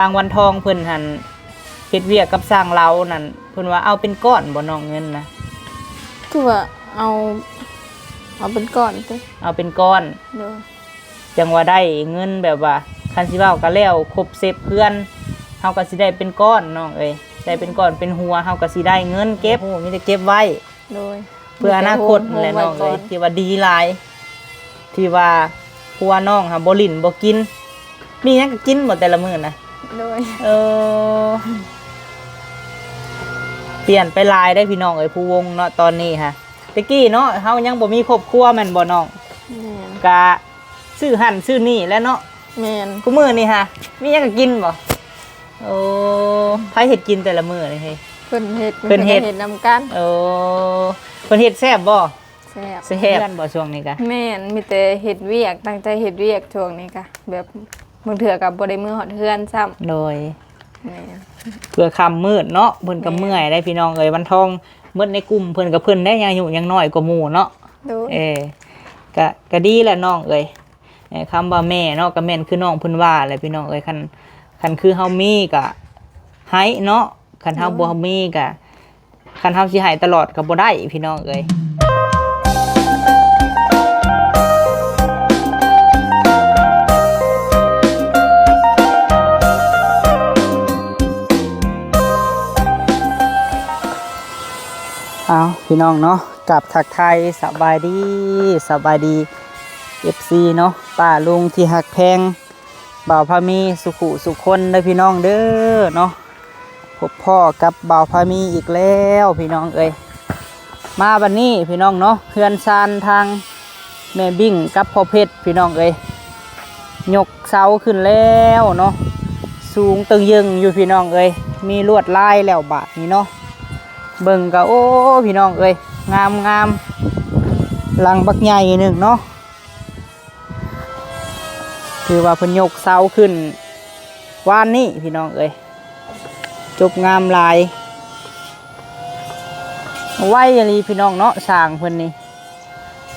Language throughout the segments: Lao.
ທາງວັນທອງເພິ່ນຫັ້ນເຮັດວຽກກັບຊ່າງລາວນັ້ນ ເພິ່ນວ່າເອົາເປັນກ້ອນບໍ່ນ້ອງ ເງິນນະ? ຄືວ່າເອົາ ເອົາເປັນກ້ອນຕິ? ເອົາເປັນກ້ອນ. ໂດຍ. ຈັ່ງວ່າໄດ້ເງິນ ແບບວ່າຄັນຊິເວົ້າກໍແລ້ວຄົບເຊັບເຮືອນ ເຮົາກໍຊິໄດ້ເປັນກ້ອນນ້ອງເອີຍ ໄດ້ເປັນກ້ອນເປັນຫົວ ເຮົາກໍຊິໄດ້ເງິນເກັບ ໂອ້ ມີແຕ່ເກັບໄວ້ ໂດຍ ເພື່ອອະນາຄົດນັ້ນແຫຼະນ້ອງເອີຍ ທີ່ວ່າດີຫຼາຍ ທີ່ວ່າຜົວນ້ອງຫາບໍ່ຫຼິ້ນບໍ່ກິນ ມີຫຍັງກໍກິນບໍ່ແຕ່ລະມື້ນະ? ໂດຍ. ເອີ ປ່ຽນໄປຫຼາຍເດ້ພີ່ນ້ອງເອີຍ ພູວົງເນາະ ຕອນນີ້ຫະ ແຕ່ກີ້ເນາະ ເຮົາຍັງບໍ່ມີຄອບຄົວແມ່ນບໍ່ນ້ອງ? ແມ່ນ. ກະຊື້ຫັ້ນຊື້ນີ້ແຫຼະເນາະ? ແມ່ນ. ຄູ່ມື້ນີ້ຫະ ມີຫຍັງກໍກິນບໍ່? ໂອ້ ໃຜເຮັດກິນແຕ່ລະມື້ນີ້ເຮີ້ຍ? ເພິ່ນເຮັດ ເພິ່ນເຮັດ ເພິ່ນເຮັດນຳກັນ. ໂອ້ ເພິ່ນເຮັດແຊບບໍ່? ແຊບ. ເຮັດເຮືອນບໍ່ຊ່ວງນີ້ກະ? ແມ່ນ ມີແຕ່ເຮັດວຽກ ຕັ້ງໃຈເຮັດວຽກຊ່ວງນີ້ກະ ແບບບາງເທື່ອກໍບໍ່ໄດ້ເມືອຮອດເຮືອນຊ້ຳ. ໂດຍ. ແມ່ນ. ເພື່ອຄ່ຳມືດເນາະ ເພິ່ນກໍເມື່ອຍໄດ໋ພີ່ນ້ອງເອີຍ ວັນທອງໝົດໃນກຸ່ມເພິ່ນ ກໍເພິ່ນໄດ້ອາຍຸຍັງນ້ອຍກວ່າໝູ່ເນາະ. ໂດຍ. ເອີ ກໍ ກໍດີແຫຼະນ້ອງເອີຍ ເອີ ຄຳວ່າແມ່ເນາະ ກໍແມ່ນຄືນ້ອງເພິ່ນວ່າແຫຼະພີ່ນ້ອງເອີຍ ຄັນ ຄັນຄືເຮົາມີກໍໃຫ້ເນາະ ຄັນເຮົາ ໂດຍ ບໍ່ມີກໍ ຄັນເຮົາຊິໃຫ້ຕະຫຼອດກໍບໍ່ໄດ້ພີ່ນ້ອງເອີຍ. ເອົາ ພີ່ນ້ອງເນາະ ກາບທັກທາຍສະບາຍດີ ສະບາຍດີ ເອັຟຊີ ເນາະ ປ້າລຸງທີ່ຮັກແພງ ບ່າວພາມີ ສຸຂູສຸຄົນເດີພີ່ນ້ອງເດີເນາະ. ພົບພໍ້ກັບບ່າວພາມີອີກແລ້ວພີ່ນ້ອງເອີຍ ມາບັດນີ້ພີ່ນ້ອງເນາະ ເຮືອນຊານທາງແມ່ບິ້ງກັບພໍ່ເພັດພີ່ນ້ອງເອີຍ ຍົກເສົາຂຶ້ນແລ້ວເນາະ ສູງເຕີງເຢິງຢູ່ພີ່ນ້ອງເອີຍ ມີລວດລາຍແລ້ວບາດນີ້ເນາະ. ເບິ່ງກໍ ໂອ້ ພີ່ນ້ອງເອີຍ ງາມໆ ຫຼັງບັກໃຫຍ່ໜຶ່ງເນາະ. ຖືວ່າເພິ່ນຍົກເສົາຂຶ້ນວານນີ້ພີ່ນ້ອງເອີຍ ຈົບງາມຫຼາຍ ໄວອີ່ຫຼີພີ່ນ້ອງເນາະ ຊ່າງເພິ່ນນີ້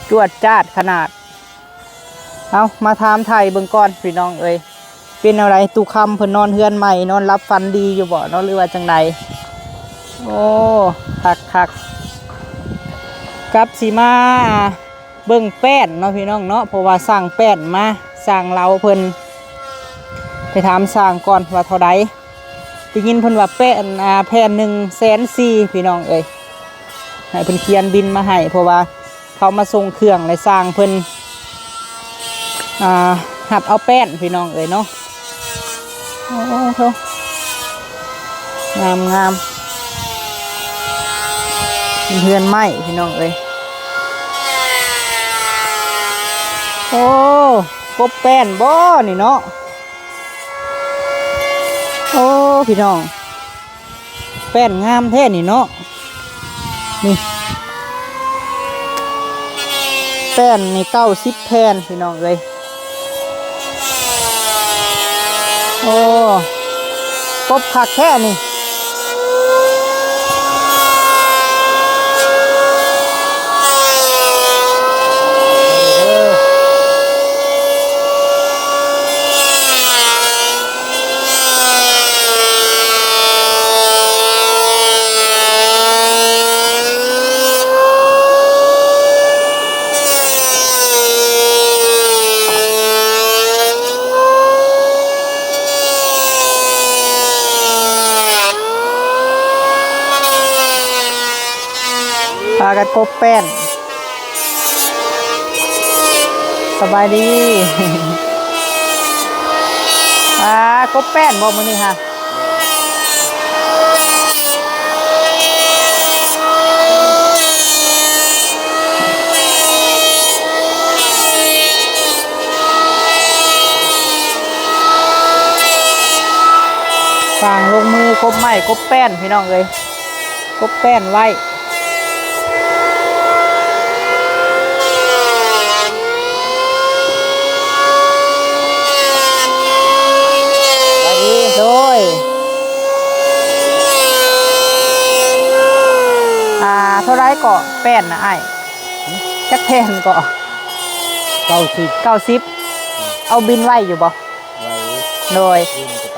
ຈວດຈາດຂະໜາດ. ເອົາ ມາຖາມໄຖ່ເບິ່ງກ່ອນພີ່ນ້ອງເອີຍ ເປັນແນວໃດ ຕູ້ຄຳເພິ່ນນອນເຮືອນໃໝ່ ນອນຫຼັບຝັນດີຢູ່ບໍ່ເນາະ ຫຼືວ່າຈັ່ງໃດ? ໂອ້ ຄັກໆ ກັບຊິມາ ເບິ່ງແປ້ນເນາະພີ່ນ້ອງເນາະ ເພາະວ່າສ້າງແປ້ນມາ ຊ່າງລາວເພິ່ນ ໄປຖາມຊ່າງກ່ອນວ່າເທົ່າໃດ. ໄດ້ຍິນເພິ່ນວ່າແປ້ນ ອ່າ ແຜ່ນໜຶ່ງແສນສີ່ ພີ່ນ້ອງເອີຍ ໃຫ້ເພິ່ນຂຽນບິນມາໃຫ້ ເພາະວ່າເຂົາມາສົ່ງເຄື່ອງ ແລະ ຊ່າງເພິ່ນ ອ່າ ຮັບເອົາແປ້ນ ພີ່ນ້ອງເອີຍເນາະ. ໂອ້ໂທ ງາມໆ ເຮືອນໄມ້ພີ່ນ້ອງເອີຍ. ໂອ້ ກົບແປ້ນບໍ່ນີ້ເນາະ? ໂອ້ ພີ່ນ້ອງ ແປ້ນງາມແທ້ນີ້ເນາະ. ນີ້ ແປ້ນນີ້ເກົ້າສິບແຜ່ນພີ່ນ້ອງເອີຍ. ໂອ້ ກົບຄັກແທ້ນີ້. ພາກັນກົບແປ້ນ. ສະບາຍດີ. ອ່າ ກົບແປ້ນບໍ່ມື້ນີ້ຫະ? ຊ່າງລົງມືກົບໄມ້ກົບແປ້ນ ພີ່ນ້ອງເອີຍ. ກົບແປ້ນໄວ້. ໂດຍ. ອ່າ ເທົ່າໃດເກາະແປ້ນນະອ້າຍ? ຈັກແຜ່ນເກາະ? ເກົ້າສິບ. ເກົ້າສິບ. ເອົາບິນໄວ້ຢູ່ບໍ່? ໄວ້. ໂດຍ. ບິນກະ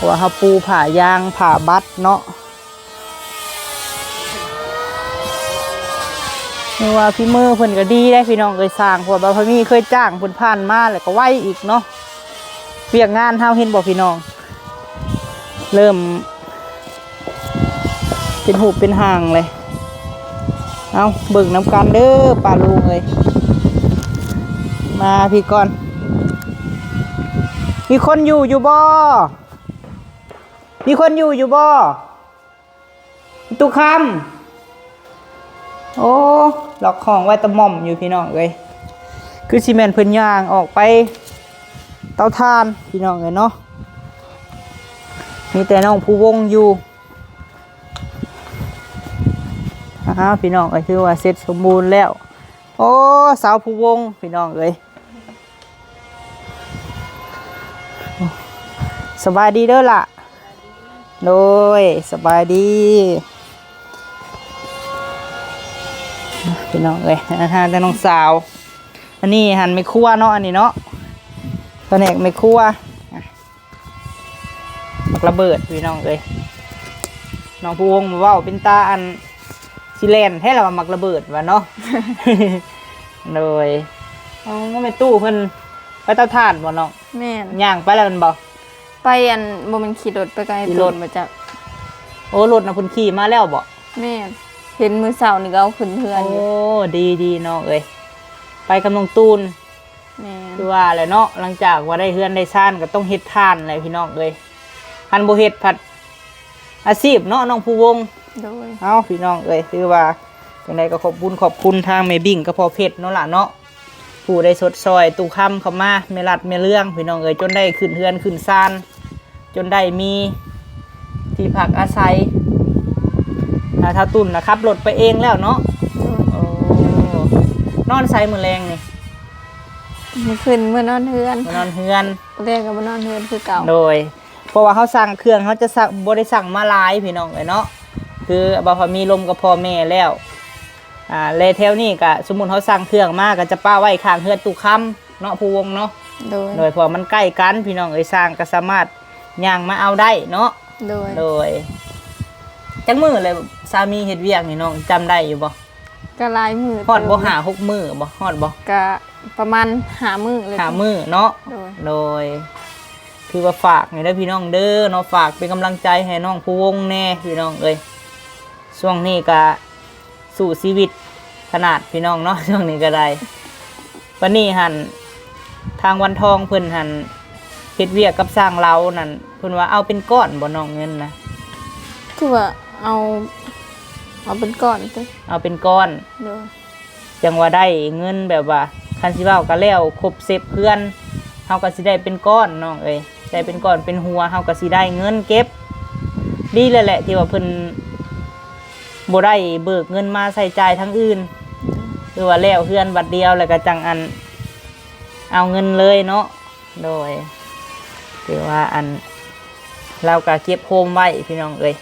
ເພາະວ່າເຮົາປູຜ້າຢາງ ຜ້າບັດເນາະ. ເພາະວ່າຝີມືເພິ່ນກໍດີເດ້ພີ່ນ້ອງເອີຍ ຊ່າງ ເພາະວ່າບ່າວພາມີເຄີຍຈ້າງເພິ່ນຜ່ານມາ ແລ້ວກໍໄວອີກເນາະ. ວຽກງານເຮົາເຫັນບໍ່ພີ່ນ້ອງ ເລີ່ມເປັນຮູບເປັນຮ່າງເລີຍ. ເອົາ ເບິ່ງນຳກັນເດີປ້າລຸງເອີຍ. ມາພີ້ກ່ອນ. ມີຄົນຢູ່ຢູ່ບໍ່? ມີຄົນຢູ່ຢູ່ບໍ່? ຕຸຄຳ. ໂອ້ ລັອກຫ້ອງໄວ້ຕະໝ່ອມຢູ່ພີ່ນ້ອງເອີຍ. ຄືຊິແມ່ນເພິ່ນຍ່າງອອກໄປເຕົາຖ່ານພີ່ນ້ອງເອີຍເນາະ. ມີແຕ່ນ້ອງພູວົງຢູ່. ອ້າວ ພີ່ນ້ອງເອີຍ ຖືວ່າເສັດສົມບູນແລ້ວ. ໂອ້ ສາວພູວົງ ພີ່ນ້ອງເອີຍ. ສະບາຍດີເດີລະ. ໂດຍ ສະບາຍດີພີ່ນ້ອງເອີຍ. ຫາແຕ່ນ້ອງສາວ. ອັນນີ້ຫັ້ນແມ່ຄົວເນາະ ອັນນີ້ເນາະ ພະແນກແມ່ຄົວ. ໝາກລະເບີດພີ່ນ້ອງເອີຍ. ນ້ອງພູວົງເວົ້າເປັນຕາອັນຊິແລ່ນແທ້ລະວ່າໝາກລະເບີດວ່າເນາະ. ໂດຍ. ອໍ ແມ່ຕູ້ເພິ່ນໄປເຕົາຖ່ານບໍ່ນ້ອງ? ແມ່ນ. ຍ່າງໄປແລ້ວແມ່ນບໍ່? ໄປອັນ ບໍ່ແມ່ນຂີ່ລົດໄປກັບອ້າຍຕູນບໍ່ຈັກ. ໂອ້ ລົດນະເພິ່ນຂີ່ມາແລ້ວບໍ່? ແມ່ນ. ເຫັນມື້ເຊົ້ານີ້ກໍເອົາຂຶ້ນເຮືອນຢູ່. ໂອ້ ດີໆ ນ້ອງເອີຍ. ໄປກັບນ້ອງຕູນ. ແມ່ນ. ຄືວ່າແຫຼະເນາະ ຫຼັງຈາກວ່າໄດ້ເຮືອນໄດ້ຊານກໍຕ້ອງເຮັດຖ່ານແຫຼະພີ່ນ້ອງເອີຍ. ຄັນບໍ່ເຮັດພັດອາຊີບເນາະ ນ້ອງພູວົງ. ໂດຍ. ເອົ້າ ພີ່ນ້ອງເອີຍ ຖືວ່າຈັ່ງໃດກໍຂອບບຸນຂອບຄຸນທາງແມ່ບິ້ງກັບພໍ່ເພັດເນາະລະເນາະ ຜູ້ໄດ້ຊົດຊ່ອຍຕູ້ຄຳເຂົ້າມາ ແມ່ລັດແມ່ເລື່ອງ ພີ່ນ້ອງເອີຍ ຈົນໄດ້ຂຶ້ນເຮືອນຂຶ້ນຊານ. ຈົນໄດ້ມີທີ່ພັກອາໄສ. ອ່າ ທ້າວຕຸ່ນນະຂັບລົດໄປເອງແລ້ວເນາະ. ໂດຍ. ໂອ້ ນອນໃສມື້ແລງນີ້? ມື້ຄືນເມືອນອນເຮືອນ. ເມືອນອນເຮືອນ. ແລງກໍມານອນເຮືອນຄືເກົ່າ. ໂດຍ. ເພາະວ່າເຮົາສັ່ງເຄື່ອງ ເຮົາຈະສັ່ງ ບໍ່ໄດ້ສັ່ງມາຫຼາຍພີ່ນ້ອງເອີຍເນາະ ຄືວ່າພໍມີລົມກັບພໍ່ແມ່ແລ້ວ. ອ່າ ແລະແຖວນີ້ກະສົມມຸດເຮົາສັ່ງເຄື່ອງມາ ກະຈະປະໄວ້ຂ້າງເຮືອນຕູ້ຄຳເນາະ ພູວົງເນາະ. ໂດຍ. ໂດຍ ເພາະວ່າມັນໃກ້ກັນພີ່ນ້ອງເອີຍ ຊ່າງກະສາມາດຍ່າງມາເອົາໄດ້ເນາະ. ໂດຍ. ໂດຍ. ຈັກມື້ແລ້ວສາມີເຮັດວຽກນີ້ ນ້ອງຈຳໄດ້ຢູ່ບໍ່? ກະຫຼາຍມື້. ຮອດບໍ່ ເຕີບ ຫ້າຫົກມື້ບໍ່? ຮອດບໍ່? ກະປະມານຫ້າມື້ເລີຍ. ຫ້າມື້ເນາະ. ໂດຍ. ໂດຍ. ຖືວ່າຝາກນີ້ເດີພີ່ນ້ອງເດີເນາະ ຝາກເປັນກຳລັງໃຈໃຫ້ນ້ອງພູວົງແດ່ພີ່ນ້ອງເອີຍ. ຊ່ວງນີ້ກະ ສູ້ຊີວິດຂະໜາດພີ່ນ້ອງເນາະ ຊ່ວງນີ້ກໍໄດ້. ບັດນີ້ຫັ້ນ ທາງວັນທອງເພິ່ນຫັ້ນເຮັດວຽກກັບຊ່າງລາວນັ້ນ ເພິ່ນວ່າເອົາເປັນກ້ອນບໍ່ນ້ອງ ເງິນນະ? ຄືວ່າເອົາ ເອົາເປັນກ້ອນຕິ? ເອົາເປັນກ້ອນ. ໂດຍ. ຈັ່ງວ່າໄດ້ເງິນແບບວ່າ ຄັນຊິເວົ້າກໍແລ້ວຄົບເຊັບເຮືອນ ເຮົາກໍຊິໄດ້ເປັນກ້ອນນ້ອງເອີຍ ໄດ້ເປັນກ້ອນເປັນຫົວ ເຮົາກໍຊິໄດ້ເງິນເກັບ. ດີແລ້ວແຫຼະທີ່ວ່າເພິ່ນບໍ່ໄດ້ເບີກເງິນມາໃຊ້ຈ່າຍທາງອື່ນ ຄືວ່າແລ້ວເຮືອນບັດດຽວ ແລ້ວກໍຈັ່ງອັນ ເອົາເງິນເລີຍເນາະ. ໂດຍ ຖືວ່າອັນ ລາວກໍເກັບໂຮມໄວ້ພີ່ນ້ອງເອີຍ.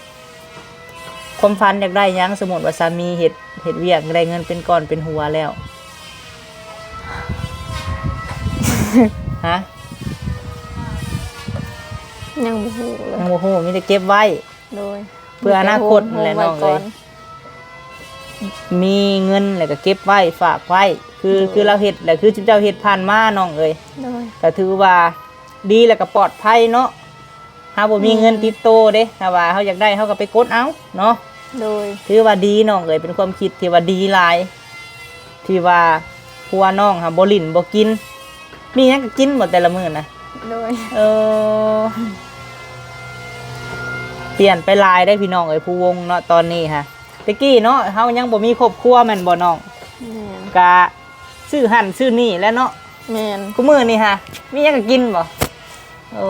ຄວາມຝັນຢາກໄດ້ຫຍັງ? ສົມມຸດວ່າສາມີເຮັດ ເຮັດວຽກໄດ້ເງິນເປັນກ້ອນເປັນຫົວແລ້ວ ຮະ? ຍັງບໍ່ຮູ້ເລີຍ. ຍັງບໍ່ຮູ້ ມີແຕ່ເກັບໄວ້. ໂດຍ. ເພື່ອອະນາຄົດນັ້ນແຫຼະນ້ອງເອີຍ. ມີເງິນແລ້ວກໍເກັບໄວ້ ຝາກໄວ້ ຄື ໂດຍ ຄືລາວເຮັດແຫຼະ ຄືຈຸມເຈົ້າເຮັດຜ່ານມານ້ອງເອີຍ. ໂດຍ. ກໍຖືວ່າດີ ແລ້ວກໍປອດໄພເນາະ. ເຮົາບໍ່ມີເງິນ ແມ່ນ ຕິດໂຕເດ້ ຖ້າວ່າເຮົາຢາກໄດ້ ເຮົາກໍໄປກົດເອົາເນາະ. ໂດຍ. ຖືວ່າດີນ້ອງເອີຍ ເປັນຄວາມຄິດທີ່ວ່າດີຫຼາຍ ທີ່ວ່າຜົວນ້ອງຫາບໍ່ຫຼິ້ນບໍ່ກິນ ມີຫຍັງກໍກິນໝົດແຕ່ລະມື້ນະ. ໂດຍ. ເອີ ປ່ຽນໄປຫຼາຍໄດ໋ພີ່ນ້ອງເອີຍ ພູວົງເນາະ ຕອນນີ້ຫະ. ແຕ່ກີ້ເນາະ ເຮົາຍັງບໍ່ມີຄອບຄົວແມ່ນບໍ່ນ້ອງ? ແມ່ນ. ກະຊື້ຫັ້ນຊື້ນີ້ແຫຼະເນາະ. ແມ່ນ. ຄູ່ມື້ນີ້ຫະ ມີຫຍັງກໍກິນບໍ່? ໂອ້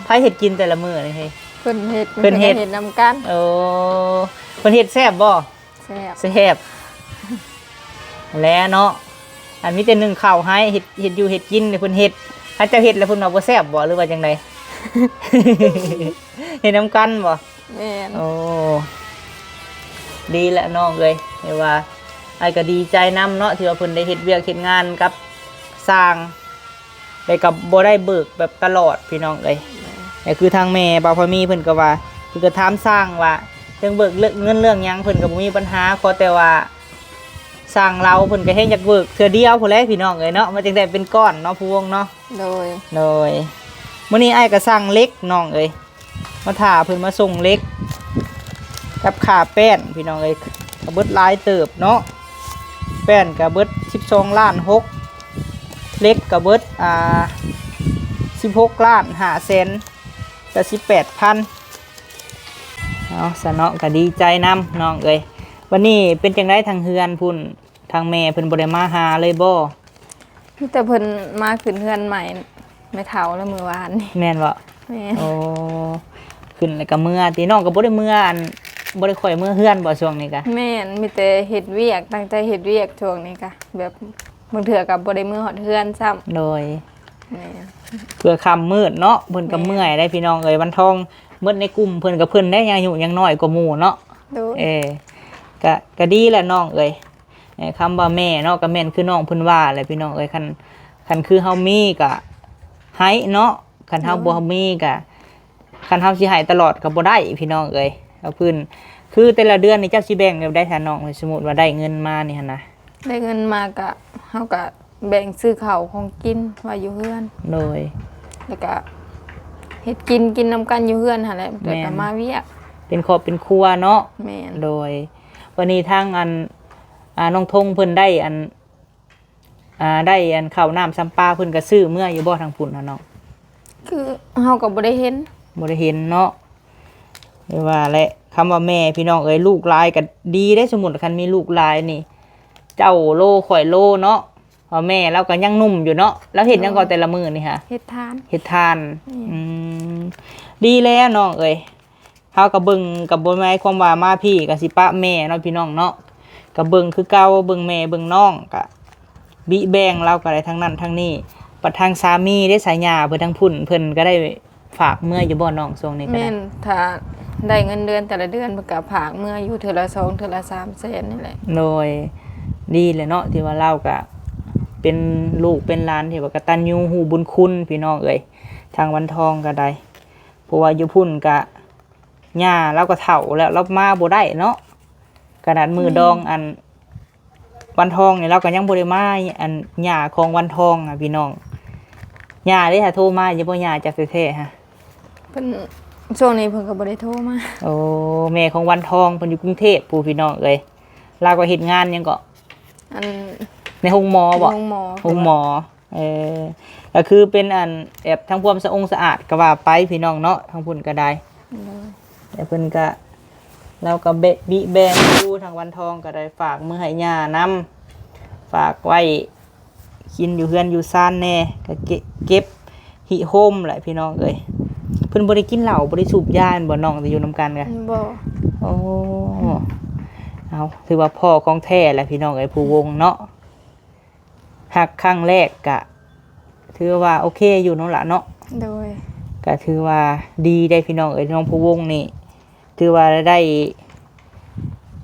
ໃຜເຮັດກິນແຕ່ລະມື້ນີ້ເຮີ້ຍ? ເພິ່ນເຮັດ. ເພິ່ນເຮັດ. ເຮັດນຳກັນ. ໂອ້ ເພິ່ນເຮັດແຊບບໍ່? ແຊບ. ແຊບແຫຼະເນາະ. ອັນມີແຕ່ໜຶ້ງເຂົ້າໃຫ້ ເຮັດ ເຮັດຢູ່ເຮັດກິນນີ້ເພິ່ນເຮັດ. ຄັນເຈົ້າເຮັດແລ້ວເພິ່ນວ່າບໍ່ແຊບບໍ່ ຫຼືວ່າຈັ່ງໃດ? ເຮັດນຳກັນບໍ່? ແມ່ນ. ໂອ້ ດີແຫຼະນ້ອງເອີຍ ແຕ່ວ່າອ້າຍກໍດີໃຈນຳເນາະ ທີ່ວ່າເພິ່ນໄດ້ເຮັດວຽກເຮັດງານກັບຊ່າງ ແລ້ວກໍບໍ່ໄດ້ເບີກແບບຕະຫຼອດພີ່ນ້ອງເອີຍ. ກໍຄືທາງແມ່ບ່າວພາມີເພິ່ນກໍວ່າ ເພິ່ນກໍຖາມຊ່າງວ່າ ເລື່ອງເບີກເງິນເລື່ອງຫຍັງ ເພິ່ນກໍບໍ່ມີບັນຫາ ຂໍແຕ່ວ່າຊ່າງລາວ ເພິ່ນກໍແຮ່ງຢາກເບີກເທື່ອດຽວພຸ້ນແຫຼະພີ່ນ້ອງເອີຍເນາະ ມັນຈຶ່ງໄດ້ເປັນກ້ອນເນາະ ຜູ້ວົງເນາະ. ໂດຍ ໂດຍ ມື້ນີ້ອ້າຍກໍສັ່ງເຫຼັກນ້ອງເອີຍ ມາຖ້າເພິ່ນມາສົ່ງເຫຼັກ ກັບຄ່າແປ້ນພີ່ນ້ອງເອີຍ ກໍເບິດຫຼາຍເຕີບເນາະ ແປ້ນກໍເບິດສິບສອງລ້ານຫົກ ເຫຼັກກໍເບິດ ອ່າ ສິບຫົກລ້ານຫ້າແສນ ກັບສິບແປດພັນ. ເອົາຊະເນາະ ກໍດີໃຈນຳນ້ອງເອີຍ. ບັດນີ້ເປັນຈັ່ງໃດທາງເຮືອນພຸ້ນ ທາງແມ່ເພິ່ນບໍ່ໄດ້ມາຫາເລີຍບໍ່? ມີແຕ່ເພິ່ນມາຂຶ້ນເຮືອນໃໝ່ແມ່ເຖົ້າແລ້ວມື້ວານນີ້. ແມ່ນບໍ່? ແມ່ນ. ໂອ້ ຂຶ້ນແລ້ວກໍເມືອຕິ. ນ້ອງກໍບໍ່ໄດ້ເມືອ ອັນ ບໍ່ໄດ້ຄ່ອຍເມືອເຮືອນບໍ່ຊ່ວງນີ້ກະ? ແມ່ນ ມີແຕ່ເຮັດວຽກ ຕັ້ງໃຈເຮັດວຽກຊ່ວງນີ້ກະ ແບບບາງເທື່ອກໍບໍ່ໄດ້ເມືອຮອດເຮືອນຊ້ຳ. ໂດຍ ແມ່ນ ເພື່ອຄ່ຳມືດເນາະ ເພິ່ນກໍ ແມ່ນ ເມື່ອຍໄດ໋ພີ່ນ້ອງເອີຍ. ວັນທອງໝົດໃນກຸ່ມເພິ່ນ ກໍເພິ່ນໄດ້ອາຍຸຍັງນ້ອຍກວ່າໝູ່ເນາະ. ໂດຍ ເອີ ກະ ກະດີແຫຼະນ້ອງເອີຍ. ເອີ ຄຳວ່າແມ່ເນາະ ກໍແມ່ນຄືນ້ອງເພິ່ນວ່າແຫຼະພີ່ນ້ອງເອີຍ. ຄັນ ຄັນຄືເຮົາມີກໍໃຫ້ເນາະ ຄັນເຮົາ ໂດຍ ບໍ່ມີກໍ ຄັນເຮົາຊິໃຫ້ຕະຫຼອດກໍບໍ່ໄດ້ພີ່ນ້ອງເອີຍ. ເອົາພື້ນ ຄືແຕ່ລະເດືອນນີ້ເຈົ້າຊິແບ່ງແບບໃດຊະນ້ອງ? ສົມມຸດວ່າໄດ້ເງິນມານີ້ຫັ້ນນະ ໄດ້ເງິນມາກະ ເຮົາກະແບ່ງຊື້ເຂົ້າຂອງກິນໄວ້ຢູ່ເຮືອນ. ໂດຍ ແລ້ວກະເຮັດກິນ ກິນນຳກັນຢູ່ເຮືອນຫັ້ນແຫຼະ ແລ້ວກະ ແມ່ນ ມາວຽກ ເປັນຄອບເປັນຄົວເນາະ. ແມ່ນ. ໂດຍ ບັດນີ້ທາງອັນ ອ່າ ນ້ອງທົງເພິ່ນໄດ້ອັນ ອ່າ ໄດ້ອັນເຂົ້ານ້ຳຊຳປາ ເພິ່ນກໍຊື້ເມືອຢູ່ບໍ່ທາງພຸ້ນນະນ້ອງ? ຄືເຮົາກໍບໍ່ໄດ້ເຫັນ ບໍ່ໄດ້ເຫັນເນາະ. ຄືວ່າແຫຼະ ຄຳວ່າແມ່ພີ່ນ້ອງເອີຍ ລູກຫຼາຍກໍດີເດ້. ສົມມຸດຄັນມີລູກຫຼາຍນີ້ ເຈົ້າໂລຂ້ອຍໂລເນາະ ວ່າແມ່ລາວກໍຍັງໜຸ່ມຢູ່ເນາະ. ລາວເຮັດຫຍັງກໍ ໂດຍ ແຕ່ລະມື້ນີ້ຫາ? ເຮັດທານ ເຮັດທານ. ແມ່ນ. ອືມ ດີແລ້ວນ້ອງເອີຍ. ເຮົາກໍເບິ່ງ ກໍບໍ່ໝາຍຄວາມວ່າມາພີ້ກໍຊິປະແມ່ເນາະພີ່ນ້ອງເນາະ ກໍເບິ່ງຄືເກົ່າ ເບິ່ງແມ່ເບິ່ງນ້ອງ ກໍບິແບ່ງລາວກໍໄດ້ທາງນັ້ນທາງນີ້. ບັດທາງສາມີເດ້ ສາຍຍາເພິ່ນທາງພຸ້ນ ເພິ່ນກໍໄດ້ຝາກເມືອຢູ່ບໍ່ນ້ອງ ຊ່ວງນີ້ກໍໄດ້? ແມ່ນ ຖ້າໄດ້ເງິນເດືອນແຕ່ລະເດືອນ ເພິ່ນກໍຝາກເມືອຢູ່ເທື່ອລະສອງ ເທື່ອລະສາມແສນນີ້ແຫຼະ. ໂດຍ ດີແຫຼະເນາະ ທີ່ວ່າລາວກໍເປັນລູກເປັນຫຼານທີ່ວ່າກະຕັນຍູຮູ້ບຸນຄຸນ ພີ່ນ້ອງເອີຍ. ທາງວັນທອງກໍໄດ້ ເພາະວ່າຢູ່ພຸ້ນກະ ຍ່າລາວກໍເຖົ້າແລ້ວ ລາວມາບໍ່ໄດ້ເນາະ. ຂະໜາດມື້ ແມ່ນ ດອງອັນວັນທອງນີ້ ລາວກໍຍັງບໍ່ໄດ້ມາ ອັນຍ່າຂອງວັນທອງນະພີ່ນ້ອງ. ຍ່າເດ້ຫາໂທມາຢູ່ບໍ່? ຍ່າຈັກແທ້ໆຫາ? ເພິ່ນ ຊ່ວງນີ້ເພິ່ນກໍບໍ່ໄດ້ໂທມາ. ໂອ້ ແມ່ຂອງວັນທອງເພິ່ນຢູ່ກຸງເທບພຸ້ນ ພີ່ນ້ອງເອີຍ. ລາວກໍເຮັດງານຫຍັງເກາະ? ອັນ ໃນໂຮງໝໍບໍ່? ໂຮງໝໍ ໂຮງໝໍ. ເອີ ກໍຄືເປັນອັນແບບທຳຄວາມສະອົງສະອາດກໍວ່າໄປພີ່ນ້ອງເນາະ ທາງພຸ້ນກໍໄດ້. ໂດຍ ແຕ່ເພິ່ນກໍ ລາວກໍເບະ ບິແບ່ງຢູ່ ທາງວັນທອງກໍໄດ້ຝາກມືໃຫ້ຍ່ານຳ ຝາກໄວ້ກິນຢູ່ເຮືອນຢູ່ຊານແດ່ ກໍເກັບ ເກັບຫິໂຮມແຫຼະພີ່ນ້ອງເອີຍ. ເພິ່ນບໍ່ໄດ້ກິນເຫຼົ້າ ບໍ່ໄດ້ສູບຢາແມ່ນບໍ່ນ້ອງ ທີ່ຢູ່ນຳກັນກະ? ບໍ່. ໂອ້ ເອົາ ຖືວ່າພໍ່ຂອງແທ້ແຫຼະພີ່ນ້ອງເອີຍ ຜູ້ວົງເນາະ. ຮັກຄັ້ງແລກກະຖືວ່າໂອເຄຢູ່ເນາະລະເນາະ. ໂດຍ ກະຖືວ່າດີໄດ໋ພີ່ນ້ອງເອີຍ. ນ້ອງຜູ້ວົງນີ້ຖືວ່າໄດ້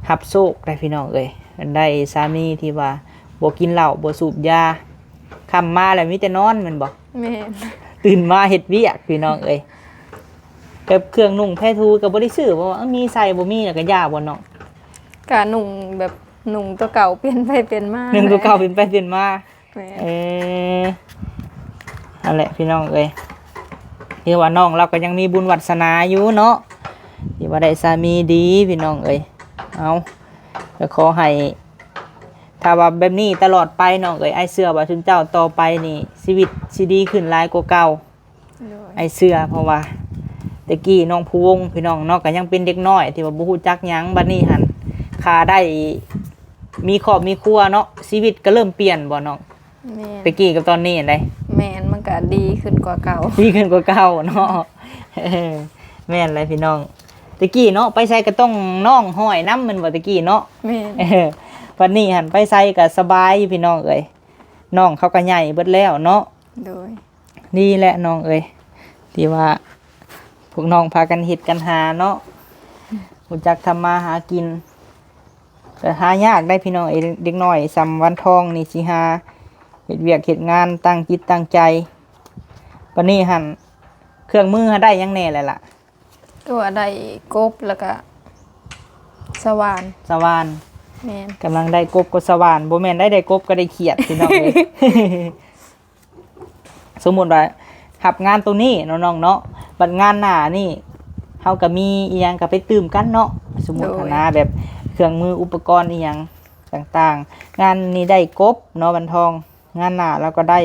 ຮັບໂຊກໄດ໋ພີ່ນ້ອງເອີຍ ໄດ້ສາມີທີ່ວ່າບໍ່ກິນເຫຼົ້າ ບໍ່ສູບຢາ. ຄ່ຳມາແລ້ວມີແຕ່ນອນແມ່ນບໍ່? ແມ່ນ. ຕື່ນມາເຮັດວຽກພີ່ນ້ອງເອີຍ. ແບບເຄື່ອງນຸ່ງແພທູກໍບໍ່ໄດ້ຊື້ບໍ່? ເອີ ມີໃສ່ ບໍ່ມີແລ້ວກໍຢ່າບໍ່ນ້ອງ? ກະນຸ່ງແບບ ນຸ່ງຕົວເກົ່າປ່ຽນໄປປ່ຽນມາ ນຸ່ງຕົວເກົ່າປ່ຽນໄປປ່ຽນມາ. ແມ່ນ. ເອີ ຫັ້ນແຫຼະພີ່ນ້ອງເອີຍ ຖືວ່ານ້ອງລາວກໍຍັງມີບຸນວາດສະໜາຢູ່ເນາະ ທີ່ວ່າໄດ້ສາມີດີພີ່ນ້ອງເອີຍ. ເອົາ ກໍຂໍໃຫ້ ຖ້າວ່າແບບນີ້ຕະຫຼອດໄປນ້ອງເອີຍ ອ້າຍເຊື່ອວ່າຊຸມເຈົ້າຕໍ່ໄປນີ້ ຊີວິດຊິດີຂຶ້ນຫຼາຍກວ່າເກົ່າ. ໂດຍ ອ້າຍເຊື່ອ ເພາະວ່າແຕ່ກີ້ນ້ອງພູວົງພີ່ນ້ອງເນາະ ກໍຍັງເປັນເດັກນ້ອຍທີ່ວ່າບໍ່ຮູ້ຈັກຫຍັງ. ບັດນີ້ຫັ້ນ ຖ້າໄດ້ມີຄອບມີຄົວເນາະ ຊີວິດກໍເລີ່ມປ່ຽນບໍ່ນ້ອງ? ແມ່ນ. ແຕ່ກີ້ກັບຕອນນີ້ຫັ້ນໃດ? ແມ່ນ ມັນກໍດີຂຶ້ນກວ່າເກົ່າ ດີຂຶ້ນກວ່າເກົ່າເນາະ. ເອີ ແມ່ນແຫຼະພີ່ນ້ອງ ແຕ່ກີ້ເນາະ ໄປໃສກໍຕ້ອງນ້ອງຫ້ອຍນຳແມ່ນບໍ່ແຕ່ກີ້ເນາະ? ແມ່ນ. ເອີ ບັດນີ້ຫັ້ນໄປໃສກໍສະບາຍຢູ່ພີ່ນ້ອງເອີຍ ນ້ອງເຂົາກໍໃຫຍ່ເບິດແລ້ວເນາະ. ໂດຍ. ດີແຫຼະນ້ອງເອີຍ ທີ່ວ່າພວກນ້ອງພາກັນເຮັດກັນຫາເນາະ ຮູ້ຈັກທຳມາຫາກິນ ກໍຫາຍາກໄດ໋ພີ່ນ້ອງເອີຍ. ເດັກນ້ອຍສ່ຳວັນທອງນີ້ຊິຫາເຮັດວຽກເຮັດງານຕັ້ງຈິດຕັ້ງໃຈ. ບັດນີ້ຫັ້ນ ເຄື່ອງມືຫັ້ນໄດ້ຫຍັງແດ່ແລ້ວລະ? ກໍວ່າໄດ້ກົບ ແລ້ວກະສະຫວ່ານ. ສະຫວ່ານ. ແມ່ນ. ກຳລັງໄດ້ກົບກັບສະຫວ່ານ. ບໍ່ແມ່ນໄດ້ ໄດ້ກົບກໍໄດ້ຂຽດ ພີ່ນ້ອງເອີຍ. ສົມມຸດວ່າຮັບງານໂຕນີ້ເນາະນ້ອງເນາະ, ບັດງານໜ້ານີ້ເຮົາກໍມີອີ່ຫຍັງກໍໄປຕື່ມກັນເນາະ. ສົມມຸດ ໂດຍ ຫັ້ນນະ ແບບເຄື່ອງມືອຸປະກອນອີ່ຫຍັງຕ່າງໆ. ງານນີ້ໄດ້ກົບເນາະ ວັນທອງ, ງານໜ້າລາວກໍໄດ້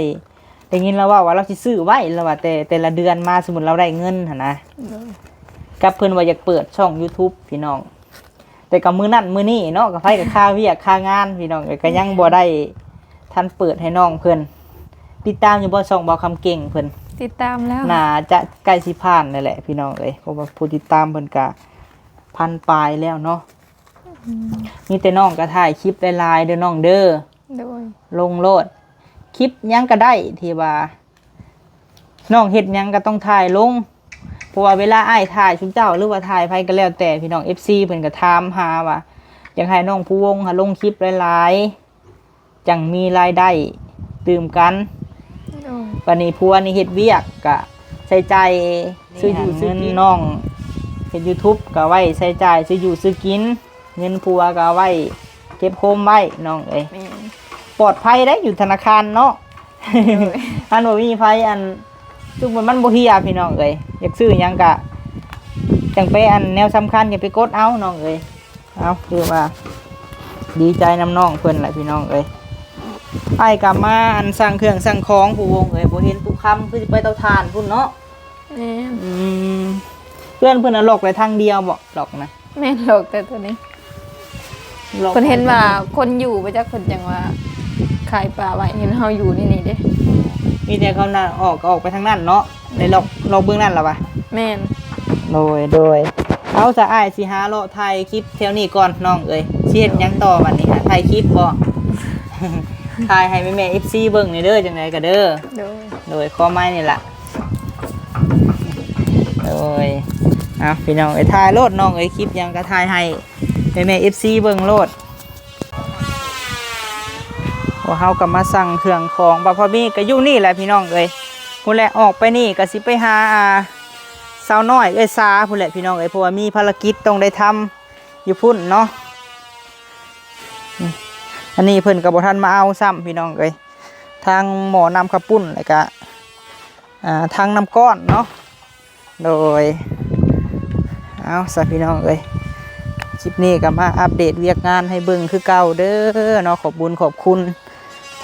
ໄດ້ຍິນລາວເວົ້າວ່າລາວຊິຊື້ໄວ້ ລາວວ່າ ແຕ່ ແຕ່ລະເດືອນມາ ສົມມຸດລາວໄດ້ເງິນຫັ້ນນະ. ໂດຍ. ກັບເພິ່ນວ່າຢາກເປີດຊ່ອງ YouTube ພີ່ນ້ອງ, ແຕ່ກໍມື້ນັ້ນມື້ນີ້ເນາະ ກໍໃຜກໍຄາວຽກຄາງານ ພີ່ນ້ອງເອີຍ, ກໍຍັງບໍ່ໄດ້ທັນເປີດໃຫ້ນ້ອງເພິ່ນ. ຕິດຕາມຢູ່ບໍ່ ຊ່ອງບ່າວຄຳເກັ່ງເພິ່ນ? ຕິດຕາມແລ້ວ. ໜ້າຈະໃກ້ຊິຜ່ານແລ້ວແຫຼະ ພີ່ນ້ອງເອີຍ, ເພາະວ່າຜູ້ຕິດຕາມເພິ່ນກະພັນປາຍແລ້ວເນາະ. ອືມ. ມີແຕ່ນ້ອງກໍຖ່າຍຄລິບຫຼາຍໆເດີນ້ອງເດີ. ໂດຍ. ລົງໂລດ, ຄລິບຫຍັງກໍໄດ້ທີ່ວ່າ ນ້ອງເຮັດຫຍັງກໍຕ້ອງຖ່າຍລົງ, ເພາະວ່າເວລາອ້າຍຖ່າຍຊຸມເຈົ້າ ຫຼືວ່າຖ່າຍໃຜກໍແລ້ວແຕ່ ພີ່ນ້ອງ ເອັຟຊີ ເພິ່ນກໍຖາມຫາວ່າ ຢາກໃຫ້ນ້ອງພູວົງຫາລົງຄລິບຫຼາຍໆ ຈັ່ງມີລາຍໄດ້ຕື່ມກັນ. ໂດຍ. ບັດນີ້ຜົວນີ້ເຮັດວຽກກໍໃຊ້ຈ່າຍຊື້ຢູ່ຊື້ກິນ, ນ້ອງເຮັດ YouTube ກໍໄວ້ໃຊ້ຈ່າຍຊື້ຢູ່ຊື້ກິນ. ເງິນຜົວກໍເອົາໄວ້ເກັບໂຮມໄວ້ນ້ອງເອີຍ. ແມ່ນ. ປອດໄພໄດ໋ ຢູ່ທະນາຄານເນາະ. ໂດຍ. ຄັນບໍ່ມີໃຜ ອັນ ຊຸມມັນບໍ່ເຮຍ ພີ່ນ້ອງເອີຍ, ຢາກຊື້ຫຍັງກະຈັ່ງໄປ ອັນແນວສຳຄັນຈັ່ງໄປກົດເອົານ້ອງເອີຍ. ເອົາ ຄືວ່າດີໃຈນຳນ້ອງເພິ່ນແຫຼະ ພີ່ນ້ອງເອີຍ. ອ້າຍກໍມາ ອັນ ສັ່ງເຄື່ອງສັ່ງຂອງ ຜູ້ວົງເອີຍ, ບໍ່ເຫັນປູ່ຄຳ ຄືຊິໄປເຕົາຖ່ານພຸ້ນເນາະ. ແມ່ນ. ອືມ. ເພື່ອນເພິ່ນລອກໄດ້ທາງດຽວບໍ່? ລອກນະ. ແມ່ນ ລອກແຕ່ຕົວນີ້. ລອກ ເພິ່ນເຫັນວ່າຄົນຢູ່ບໍ່ຈັກ ເພິ່ນຈັ່ງວ່າຂາຍປາໄວ້, ເຫັນເຮົາຢູ່ໃນນີ້ເດ້. ມີແຕ່ເຂົານະອອກ ກໍອອກໄປທາງນັ້ນເນາະ, ໄດ້ລອກ ລອກເບື້ອງນັ້ນລະວະ. ແມ່ນ. ໂດຍ ໂດຍ. ເອົາ ສະ ອ້າຍຊິຫາເລາະຖ່າຍຄລິບແຖວນີ້ກ່ອນນ້ອງເອີຍ. ຊິເຮັດຫຍັງຕໍ່ບັດນີ້? ຫາຖ່າຍຄລິບບໍ່? ຖ່າຍໃຫ້ແມ່ໆ ເອັຟຊີ ເບິ່ງແດ່ເດີ ຈັ່ງໃດກໍເດີ. ໂດຍ. ໂດຍ ຂໍໄມ້ນີ້ລະ. ໂດຍ. ເອົາ ພີ່ນ້ອງເອີຍ ຖ່າຍໂລດນ້ອງເອີຍ, ຄລິບຫຍັງກໍຖ່າຍໃຫ້ແມ່ໆ ເອັຟຊີ ເບິ່ງໂລດ. ພວກເຮົາກໍມາສັ່ງເຄື່ອງຂອງ, ບ່າວພາມີກໍຢູ່ນີ້ແຫຼະ ພີ່ນ້ອງເອີຍ. ພຸ້ນແຫຼະ ອອກໄປນີ້ກໍຊິໄປຫາ ອ່າ ສາວນ້ອຍເອື້ອຍສາພຸ້ນແຫຼະ ພີ່ນ້ອງເອີຍ, ເພາະວ່າມີພາລະກິດຕ້ອງໄດ້ທຳຢູ່ພຸ້ນເນາະ. ອັນນີ້ເພິ່ນກໍບໍ່ທັນມາເອົາຊ້ຳ ພີ່ນ້ອງເອີຍ, ທັງໝໍ້ນ້ຳເຂົ້າປຸ້ນ ແລ້ວກະ ອ່າ ຖັງນ້ຳກ້ອນເນາະ. ໂດຍ. ເອົາ ຊະ ພີ່ນ້ອງເອີຍ, ຄລິບນີ້ກໍມາອັບເດດວຽກງານໃຫ້ເບິ່ງຄືເກົ່າເດີເນາະ. ຂອບບຸນຂອບຄຸນ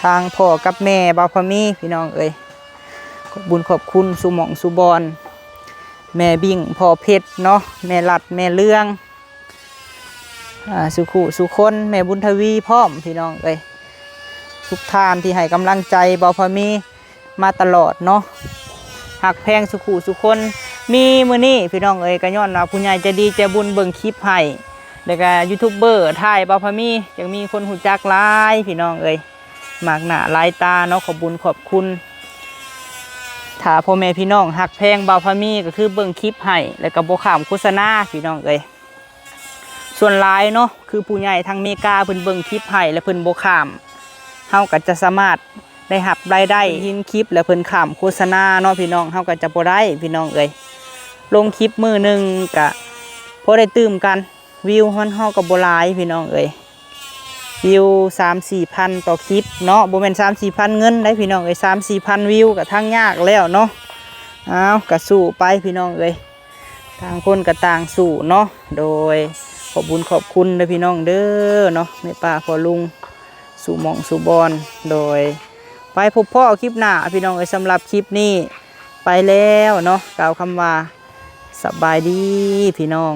ທາງພໍ່ກັບແມ່ບ່າວພາມີ ພີ່ນ້ອງເອີຍ, ຂອບບຸນຂອບຄຸນສູ່ໝ່ອງສູ່ບ່ອນ, ແມ່ບິ້ງ ພໍ່ເພັດເນາະ, ແມ່ລັດ ແມ່ເລື່ອງ ອ່າ ສູ່ຄູ່ສູ່ຄົນ, ແມ່ບຸນທະວີພ້ອມ ພີ່ນ້ອງເອີຍ, ທຸກທ່ານທີ່ໃຫ້ກຳລັງໃຈບ່າວພາມີມາຕະຫຼອດເນາະ, ຮັກແພງສູ່ຄູ່ສູ່ຄົນ. ມີມື້ນີ້ ພີ່ນ້ອງເອີຍ ກໍຍ້ອນວ່າຜູ້ໃຫຍ່ໃຈດີໃຈບຸນເບິ່ງຄລິບໃຫ້, ແລ້ວກໍຢູທູບເບີຖ່າຍບ່າວພາມີ ຈັ່ງມີຄົນຮູ້ຈັກຫຼາຍ ພີ່ນ້ອງເອີຍ, ມັກໜ້າຫຼາຍຕາເນາະ. ຂອບບຸນຂອບຄຸນ. ຖ້າພໍ່ແມ່ພີ່ນ້ອງຮັກແພງບ່າວພາມີ ກໍຄືເບິ່ງຄລິບໃຫ້ ແລ້ວກໍບໍ່ຂ້າມໂຄສະນາ ພີ່ນ້ອງເອີຍ. ສ່ວນຫຼາຍເນາະ ຄືຜູ້ໃຫຍ່ທາງເມກາເພິ່ນເບິ່ງຄລິບໃຫ້ ແລະ ເພິ່ນບໍ່ຂ້າມ, ເຮົາກໍຈະສາມາດໄດ້ຮັບລາຍໄດ້. ເພິ່ນເຫັນຄລິບແລ້ວເພິ່ນຂ້າມໂຄສະນາເນາະ ພີ່ນ້ອງ, ເຮົາກໍຈະບໍ່ໄດ້ ພີ່ນ້ອງເອີຍ. ລົງຄລິບມື້ໜຶ່ງກະພໍໄດ້ຕື່ມກັນ, ວິວເຮົາ ເຮົາກໍບໍ່ຫຼາຍ ພີ່ນ້ອງເອີຍ, ວິວສາມສີ່ພັນຕໍ່ຄລິບເນາະ, ບໍ່ແມ່ນສາມສີ່ພັນເງິນໄດ໋ ພີ່ນ້ອງເອີຍ, ສາມສີ່ພັນວິວກໍທາງຍາກແລ້ວເນາະ. ອ້າວ ກໍສູ້ໄປ ພີ່ນ້ອງເອີຍ. ຕ່າງຄົນກໍຕ່າງສູ້ເນາະ. ໂດຍ ຂອບບຸນຂອບຄຸນເດີພີ່ນ້ອງເດີເນາະ, ແມ່ປ້າພໍ່ລຸງ ສູ່ໝ່ອງສູ່ບ່ອນ. ໂດຍ ໄປພົບພໍ້ຄລິບໜ້າພີ່ນ້ອງເອີຍ. ສຳລັບຄລິບນີ້ໄປແລ້ວເນາະ, ກ່າວຄຳວ່າສະບາຍດີພີ່ນ້ອງ.